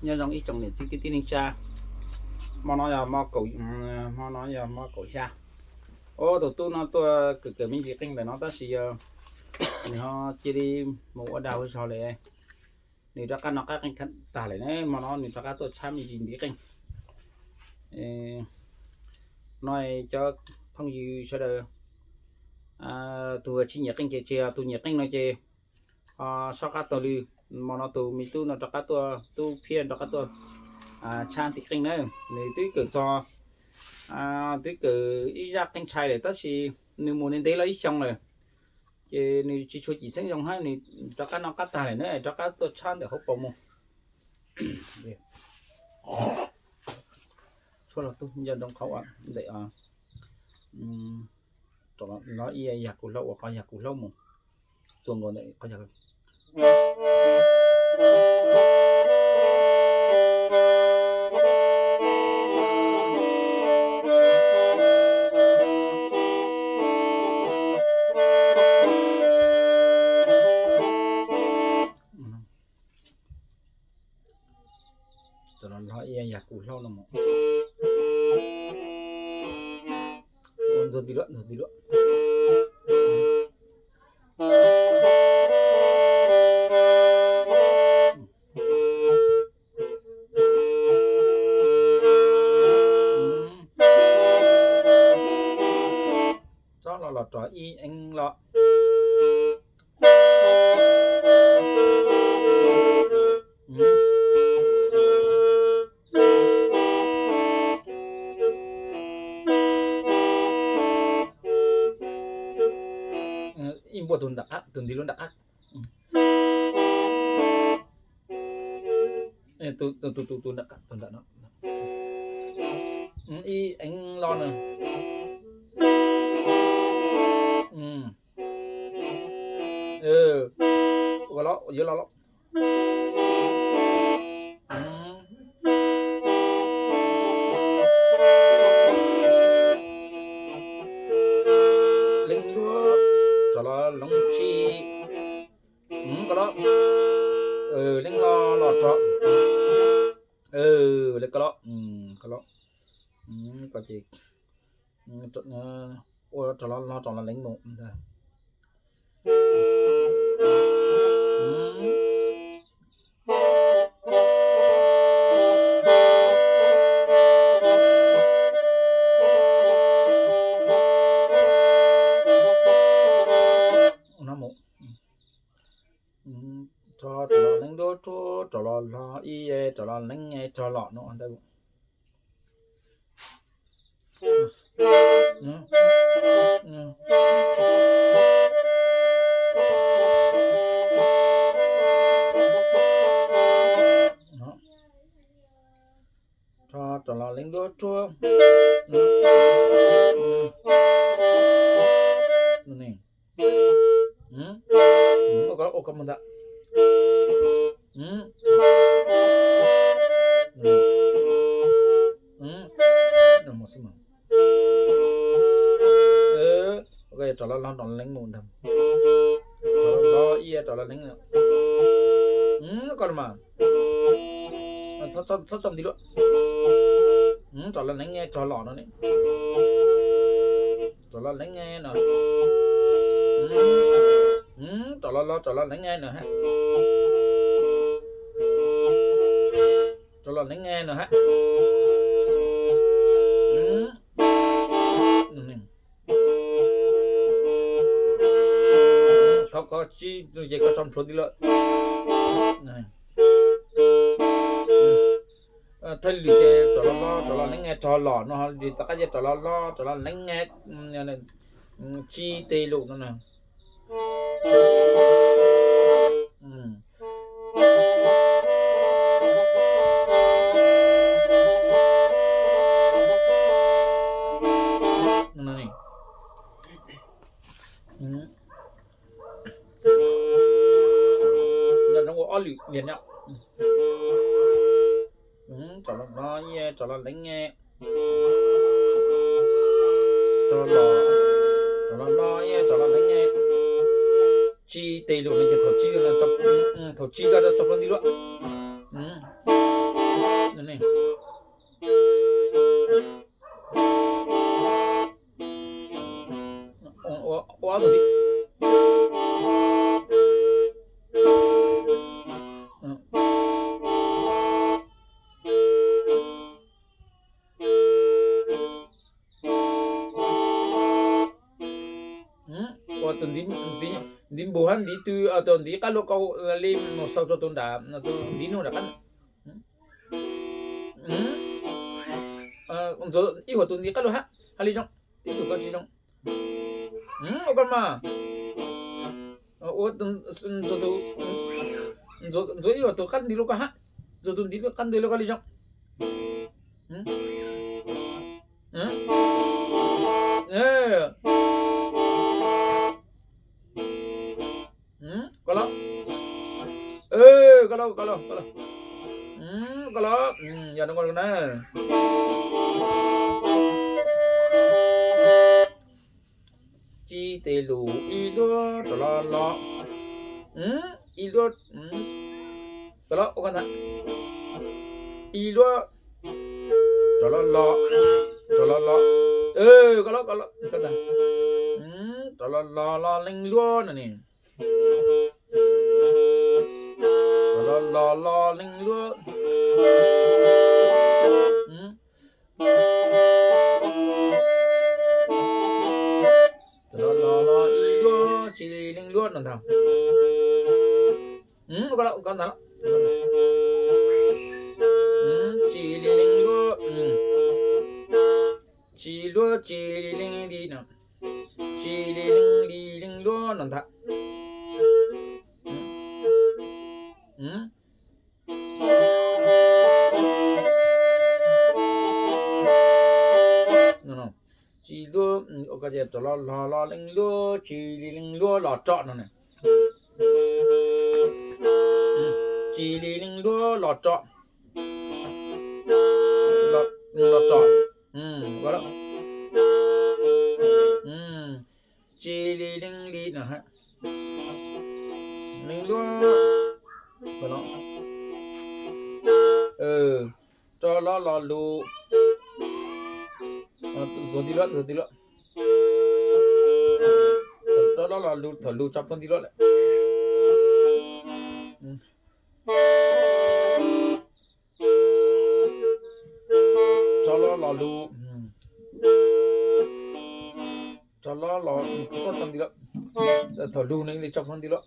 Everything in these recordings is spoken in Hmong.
Nyob zoo ib tsoom niam txiv kwv tij neej tsa, hmo no yog hmo kaum, hmo no yog hmo kaum xya. Ua tus tub no tuaj kawm kawm me ntsis qeej ntawm no tab sis yog nws ho cia li mus ua dag ua zog lawm. Nws rov qab noj qab qeej tag lawm na, hmo no nws rov qab tuaj tshab me ntsis ntiv qeej. No cov phooj ywg sawv daws, tus tsis nyiam qeej ces tsis, tus nyiam qeej no ces ho soj qab taug lw. Hmo no tus me tub no rov qab tuaj, tub Phiaj rov qab tuaj tshab ntiv qeej na. Nws twb kawm txog, twb kawm ib zaj qeej tshais lawm tab sis nws mus ntev ntev los ib xyoo lawm, ces nws tsis tshua cim xeeb zoo hab, nws rov qab noj qab tag lawm na, rov qab tuaj tshab ntawm hauv paus mus. Tshuaj los tug nco ntsoov qhov ua ntawm lov ib yam kuv hlaub, ua qhov yam kuv hlaub mus, txuas nkaus ntawm qhov yam Cov no lov ib yam kuv hlaub no mus. Ntxuag ti luam, ntxuag ti luam. Tsob los los rov ib eeb los. Ib npuaj tus nram qab, tus ntiv lub nram qab. Tus, tus, tus, tus nram qab, tus nram no. Ib eeb los na. Ua los, yuav los los. Leej luag rov los leej tsis. Ko los, leej los los rov. Le ko los, ko los, ko ces ua rov los los rov los leej mus ntag. Rov los leej duab ruag, rov los los ib, rov los leej rov los no ntag. Rov los leej duab ruag. Ua ko mus ntag. Rov los los rov los leej mus ntag. Rov los los ib, rov los leej. Ko los mas. Txhob txom nti luam. Rov los leej rov los no ne. Rov los leej no. Rov los los rov los leej no hab. Rov los leej no hab. Thaum koj tsis ces koj tso plhuav nti luam. Thawj lwm ces rov los los, rov los leej rov los no, lwm tom qab ces rov los los, rov los leej tsis tes lus no na. Nyob zoo ua ob lwm niag nyob. Rov los no, rov los leej, rov los, rov los no, rov los leej. Tsis tes lus no ces thaum tsis, thaum tsis koj tso plhuav nti luam. ne. Ua, ua ob tug ntxiv. Ua tus ntiv, ntiv npus hab ntiv tw, tus ntiv qab luaj qau li mus xaus rua tus nram, tus ntiv nug nram qab. Ntxuav ib huam tus ntiv qab luaj hab, hab li zoo, tib tug ko tsis zoo. Ua koj mas, ua, ntxuav ib huam tus qab ntiv luaj koj hab, ntxuav tus ntiv qab ntiv luaj koj li zoo. Koj los, koj los, koj los, koj los, yog no na. Tsis tes lus ib luaj rov los los, ib luaj, koj los, ib luaj rov los los, rov los los, koj los, koj los, rov los los los leej luaj no ne. Rov los los los leej luaj. Rov los los los ib luaj tsis li leej luaj no ntag. Koj los, koj ntag los. Tsis li leej luaj, tsis luaj tsis li leej li no, tsis li leej li leej luaj no ntag. Tsis luaj, rov los los los leej luaj tsis li leej luaj los tso no na. Tsis li leej luaj los tso, los tso. Tsis li leej li no, leej luaj. Rov los los lus, tus ntiv luaj, tus ntiv luaj. Rov los los lus, thaum lus tso plhuav ntiv luaj lawm. Rov los los lus, rov los los, thaum lus ne li tso plhuav ntiv luaj.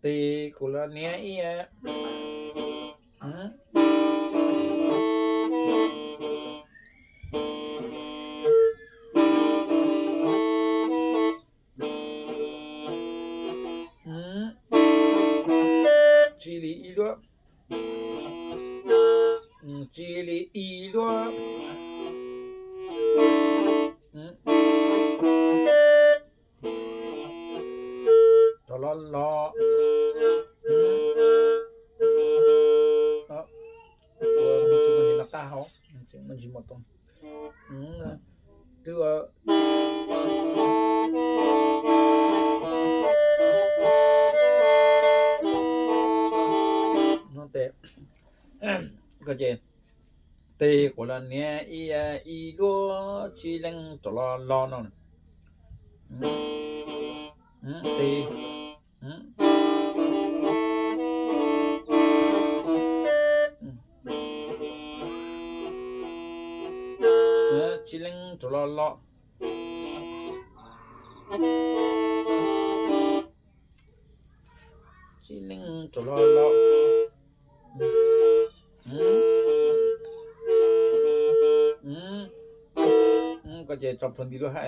Tes kuv los niam ib, tsis li ib luaj, tsis li ib luaj. Rov los los, ua tsis muaj ntsis no qab hauv, tsis muaj ntsis muaj too. Twb no tes, ko ces tes kuv los niam ib, ib luaj tsis leej rov los los no. Tes, tsis leej rov los los, tsis leej rov los los. Ko ces tso plhuav ntiv luaj hab.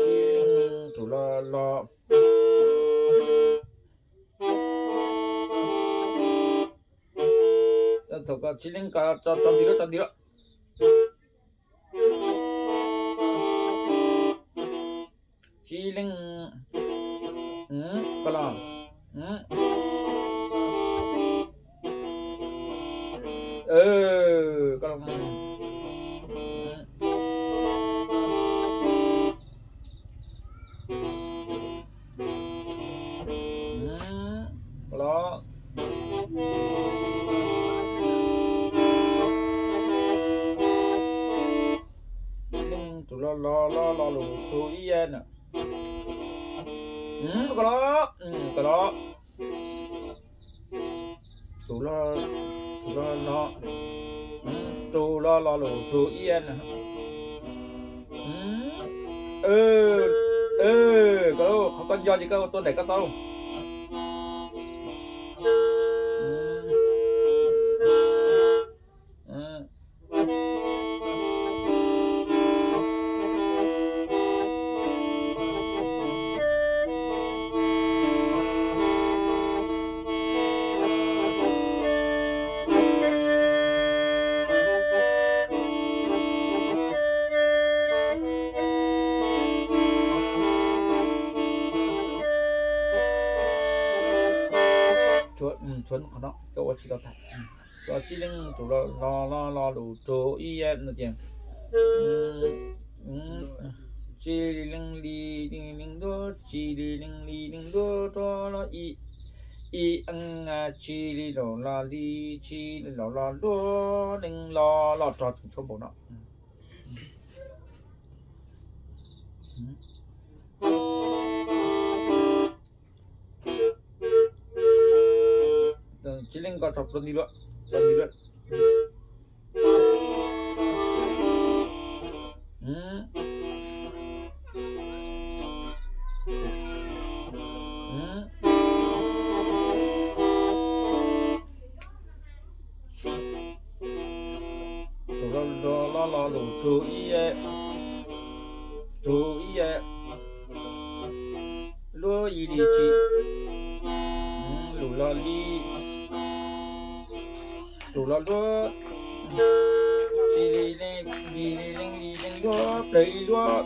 Tsis leej rov los los. Thaum koj tsis leej koj tso nti lawm, tso nti lawm. Tsis leej, koj los, koj los, koj los. Leej tus los los los los lus tus ib na. Koj los, koj los. Tus los, tus los los, tus los los lus tus ib na. Koj, qhov koj nco ces koj tua daim koj tau. Tshuav qhov no koj ua tsis tau tag. Tsis leej tus los los los los lus tus ib no ces, tsis leej li leej duab, tsis li leej li leej duab rov los ib, ib eeb, tsis li los los li, tsis li los los duab, leej los los rog tseem tshuav npaum no. Tsis leej koj tso nti lawm, tso nti lawm. Tus los los los lus tus ib, tus ib, luab ib li tsis, lus los li, tus los luab, tsis li leej, li li leej li leej luab, plaws ib luab.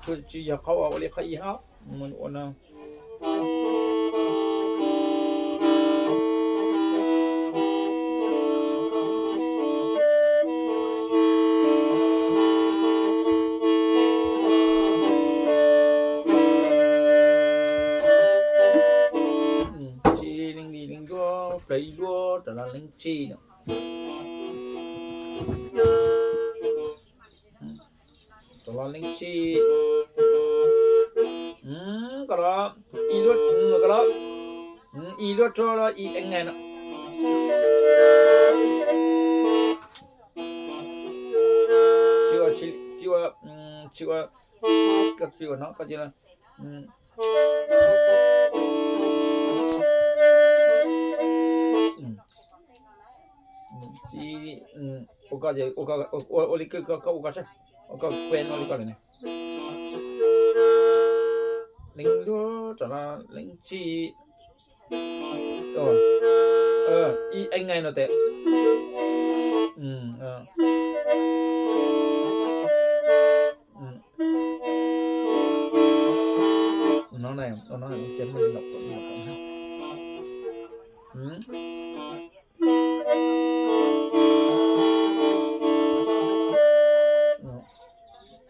Tsis yog qhov uas ua li qhov ib hab mus ua no. Tsis leej li leej luab, plaws ib luab rov los leej tsis no. Rov los leej tsis. Koj los ib luab, koj los ib luab rov los ib eeb no. Tsis ua, tsis ua, tsis ua, koj tsis ua no koj cia ua koj, ua li koj ua koj seb, ua koj peb no li koj lawm ne. Leej luab rov los leej tsis. Ib eeb no tes. No, no, no,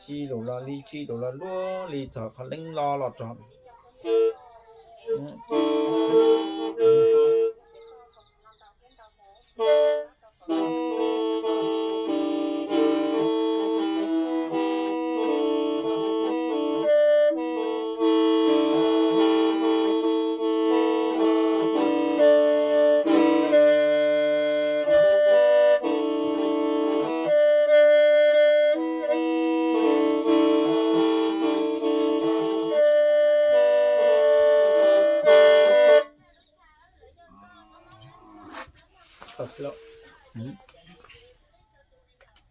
tsis lus los li, tsis lus los luab li txog qhov leej los los rog. Tau xwb lauj.